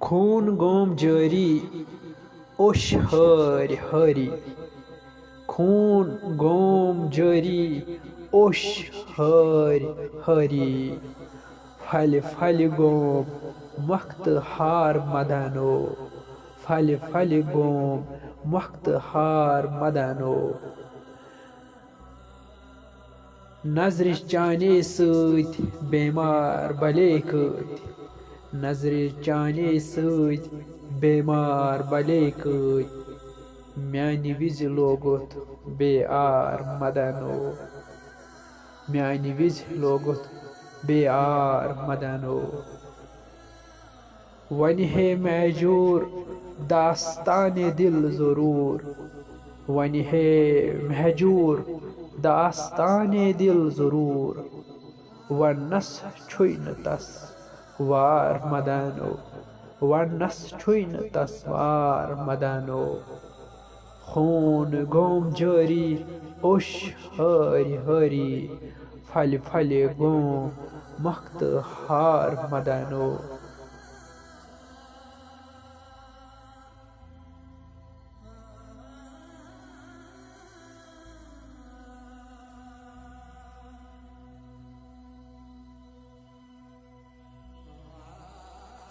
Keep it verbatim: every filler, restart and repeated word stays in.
خوٗن گوم جٲری، اوٚش ہٲرۍ ہٲری۔ خوٗن گوم جٲری، اوٚش ہٲرۍ ہٲری۔ پھلہِ پھلہِ گوم مۄکھ تہٕ ہار مدانو۔ پھلہِ پھلہِ گوم مۄکھ تہٕ ہار مدانو۔ نظرِ چانے سۭتۍ بیمار بلے کۭتۍ۔ نظرِ چانے سۭتۍ بیمار بلے کۭتۍ۔ میانہِ وِزِ لوگُتھ بے آر مدانو۔ میانہِ وِزِ لوگُتھ بے آر مدانو۔ وۄنۍ ہے مہجوٗر داستانِ دِل ضروٗر۔ وۄنۍ ہے مہجوٗر داستانِ دِل ضروٗر۔ وننس چھُے نہٕ تس وار مدانو۔ وننس چھُے نہٕ تس وار مدانو۔ خوٗن گوم جٲری، اوٚش ہٲرۍ ہٲری۔ پھلہِ پھلہِ گوم مۄکھ تہٕ ہار مدانو۔